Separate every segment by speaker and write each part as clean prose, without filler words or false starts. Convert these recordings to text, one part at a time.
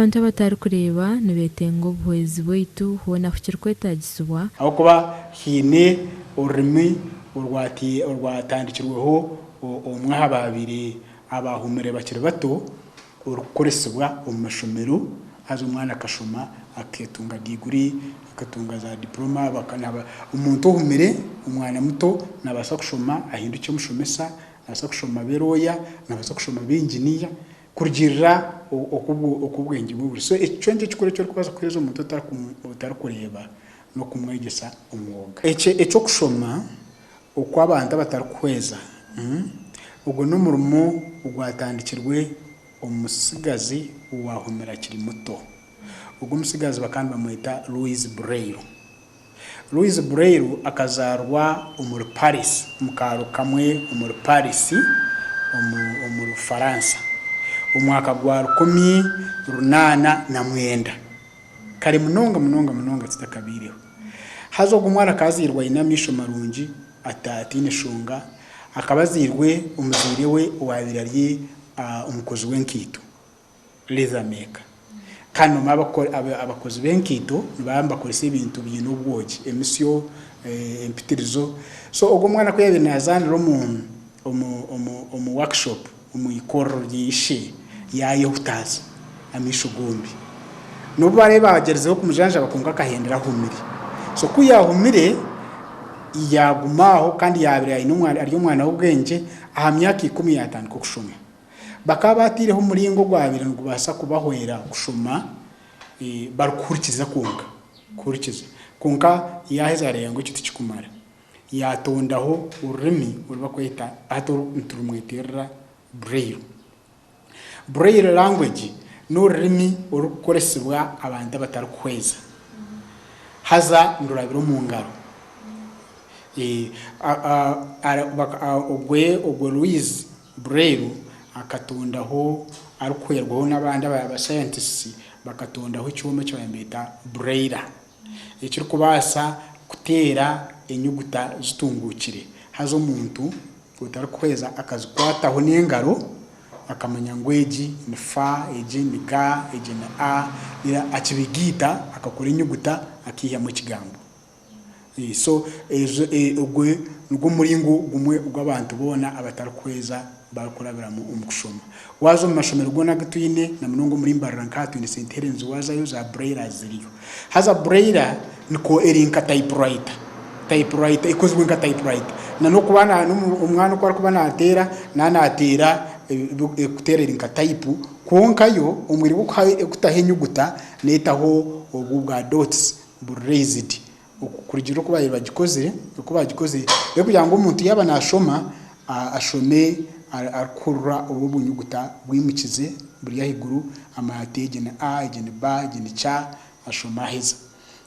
Speaker 1: Abantu abatarikureeba nibeetenga obuhwezi bwaitu hoona ku kirikwetaagisibwa.
Speaker 2: Ahabw'okuba haine orurimi orwatandikirweho omwe aha baabaire abaahumire bakiri bato orikukoresibwa omu mashomero haza omwana akashoma aketunga diguri, akatunga za diporoma, omuntu ohumire omwana muto naabaasa kushoma ahindukye omushomesa, naabaasa kushoma abe rooya, naabaasa kushoma abe inginiya. Kurugiirira oku obwengye bwe buri. So ekicwengye ekikuru eki orikubaasa kuheereza omuntu otarikureeba n'okumwegyesa omwoga. Eky'okushoma okw'abantu abatarikuhweza, ogwo n'omurimo ogwatandikirwe omutsigazi owaahumire akiri muto. Ogwo omutsigazi bakaba nibamweta Louis Braille. Louis Braille akazaarwa omuri Paris, omu kaaro kamwe omuri Paris, omuri Bufaransa, omu mwaka gwa 1809. Kare munonga munonga munonga kitakabaireho. Haza ogwo mwana akaba azairwe aine amaisho marungi, ataine shonga. Akaba azairwe omuzaire we owaabaire ari omukozi w'enkaito. Leather maker. Kandi nomanya abakozi b'enkaito nibaba nibakoresa ebintu biine obwogi, emisyo, empitirizo. So ogwo omwana ku yaabaire naazaanira omu omu omu workshop, omu ikorero rya ishe, yaayehutaaza amaisho gombi. N'obu baraabe baagyerizeho kumujanjaba kwonka akahendera ahumire. So ku yaahumire, yaaguma aho kandi yaabaire aine ari omwana w'obwengye, aha myaka ikumi yaatandika okushoma. Bakaba baataireho omuringo ogwabaire nigubaasa kubahwera kushoma barikuhurikiza kwonka, kuhurikiza. Kwonka yaaheza yaareeba ngu ekyo tikikumara, yaatondaho orurimi oru barikweta hati oru niturumweterera Braille. Braille language n'orurimi orurikukoresibwa abantu abatarikuhweza haza nirurabira omu ngaro. Ogwo Louise Braille akatondaho arikuhwerwaho n'abandi aba scientists bakatondaho ekyoma eki baabaire nibeeta Brailler ekirikubaasa kuteera enyuguta zitunguukire haza omuntu otarikuhweza akazikwataho n'engaro akamanya ngu egi ni fa, egi ni ga, egi ni a, akibigaita akakora enyuguta akaihamu ekigambo. So ogwo nigwo muringo gumwe ogu abantu boona abatarikuhweza barikurabiramu omu kushoma. Waaza omu mashomero goona agu twine na munonga omuri Mbarara nk'aha twine Saint Helens waazayo za Braillers ziriyo. Haza Brailler nikwo eri nka typewriter, typewriter ekozirwe nka typewriter. Na n'okuba omwana oku arikuba naateera naaba naateera ekuteera eri nka tayipu kwonka yo omu mwanya gw'okutaho enyuguta neetaho obu bwa dots. Buri raised kurugiirira oku baabaire bagikozire, oku baagikozire rero kugira ngu omuntu yaaba naashoma ashome arikuhurira obu obunyuguta bwimukize buri ahaiguru amanye ati egi ni A, egi ni B, egi ni C ashome aheza.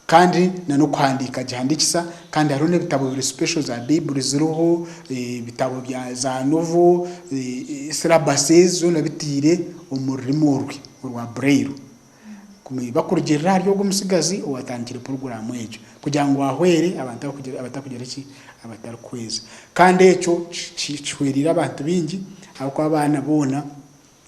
Speaker 2: Kandi n'okuhandiika agihandiikisa kandi hariho n'ebitabo biri special za Baiburi ziriho, ebitabo bya za novel, syllabuses zoona biteire omu rurimi orwe orwa Braille. Bakurugiirira ahari ogwo mutsigazi owaatandikire puroguraamu egyo kugira ngu ahwere abantu abatarikugira ki, abatarikuhweza. Kandi ekyo kihwereire abantu baingi ahabw'okuba abaana boona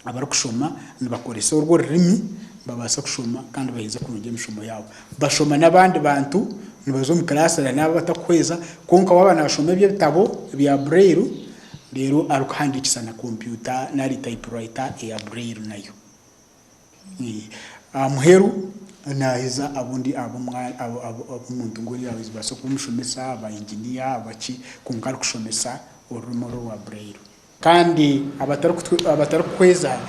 Speaker 2: abarikushoma nibakoresa orwo rurimi babaasa kushoma kandi baheza kurungi emishomo yaabo. Bashoma n'abandi bantu, nibaza omu kiraasi n'abo abatakuhweza kwonka waaba naashoma ebyo ebitabo ebya Braille reero arikuhandiikisa na kompyuta nari typewriter eya Braille nayo. Aha muheru naaheza abundi ab'omuntu ngu oriya nibabaasa kuba omushomesa, aba inginiya, abaki kwonka arikushomesa orurimi oru orwa Braille. Kandi abatarikuhweza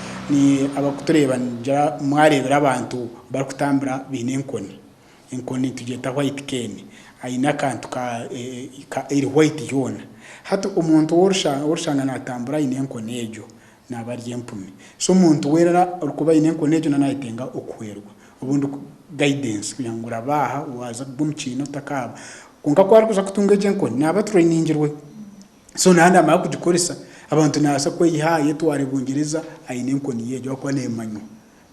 Speaker 2: abarikutureeba nibagira mwareebire abantu barikutambura baine enkoni, enkoni nitugyeta white cane, aine akantu ka eri white yoona. Hati omuntu ou orikushanga naatambura aine enkoni egyo, naaba ari empumi. So omuntu weena orikuba aine enkoni egyo naaba nayetenga okuhwerwa obundi guidance kugira ngu oraba aha waaza kugwa omu kiina otakaaba. Kwonka ku arikuza kutunga egyo enkoni naaba atrainingirwe so naaba naamanya kugikoresa. Abantu nabaasa kweyiha ayetware Bungyereza aine enkoni ye egyo ahakuba neemanywa.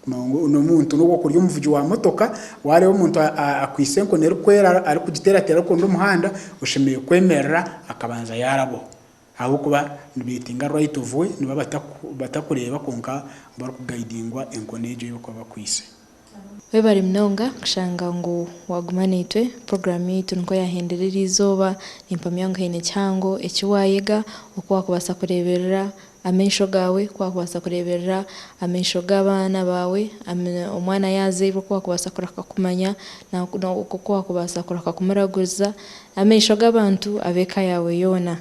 Speaker 2: Kumanya ngu n'omuntu n'obu orikuba ori omuvugi wa motoka waareeba omuntu akwaitse enkoni erikwera arikugiteerateera arikuronda omuhanda oshemereire kwemerera akabanza yaarabaho. Ahabw'okuba nibeetenga right of way, nibaba batakureeba kwonka barikugayidingwa enkoni egyo ei barikuba bakwaitse.
Speaker 1: Webare munonga kushanga ngu waguma naitwe, puroguraamu yaitu nikwo yahendera eriizooba, nimpamya ngu haine kihango eki waayega oku waakubaasa kureeberera amaisho gaawe, oku waakubaasa kureeberera amaisho g'abaana baawe, omwana yaazairwe oku waakubaasa kureka kumanya, oku waakubaasa kureka kumuraguriza, amaisho g'abantu ab'eka yaawe yoona.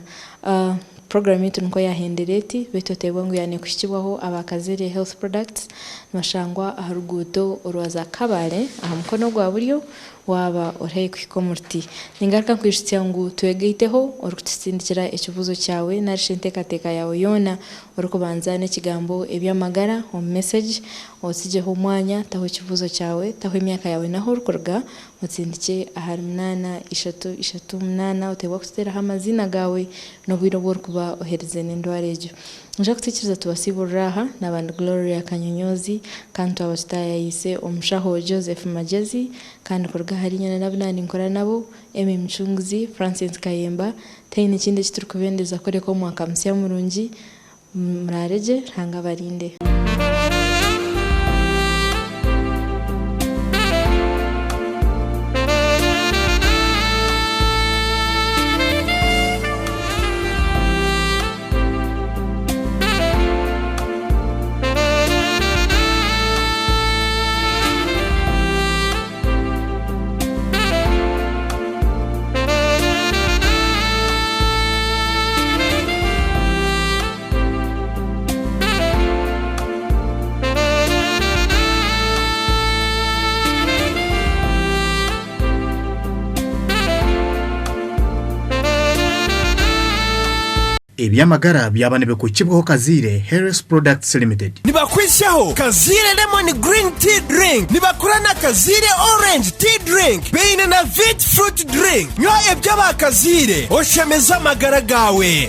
Speaker 1: Puroguraamu yaitu nikwo yaahendera eti, beitu oteebwa ngu yaaba neekuhikibwaho aba Kazaire Health Products, nibashangwa aha ruguuto orwa Kabale aha mukono gwa buryo waaba ori haihi kuhika omu ruti. Ningaruka nkwijutsya ngu twegaiteho orikutusindikira ekibuuzo kyawe nari shi enteekateeka yaawe yoona orikubanza n'ekigambo eby'amagara omu mesegi, otsigyeho omwanya, taho ekibuuzo kyawe, taho emyaka yaawe n'ahu orikuruga, otsindikye ahari munaana ishatu ishatu munaana oteebwa kututeeraho amaziina gaawe n'obwire obu orikuba oherize n'endwara egyo. Noija kutwikiriza tubasiiburire aha, naaba ndi Gloria Kanyonyoozi kandi twaba tutaayaayise omushaho Joseph Magyezi kandi kuruga ahari nyowe n'abu naaba ninkora nabo, Emmy Mucunguzi, Francis Kayemba, tihaine ekindi eki turikubendeza kureka omwaka musya murungi, muraare gye, Ruhanga abarinde.
Speaker 3: Eby'amagara byaba nibikukibwaho Kazaire Health Products Limited.
Speaker 4: Nibakwitsyaho Kazaire Lemon Green Tea Drink, nibakora na Kazaire Orange Tea Drink, baine na Vit Fruit Drink. Nywa eby'aba Kazaire oshemeze amagara gaawe.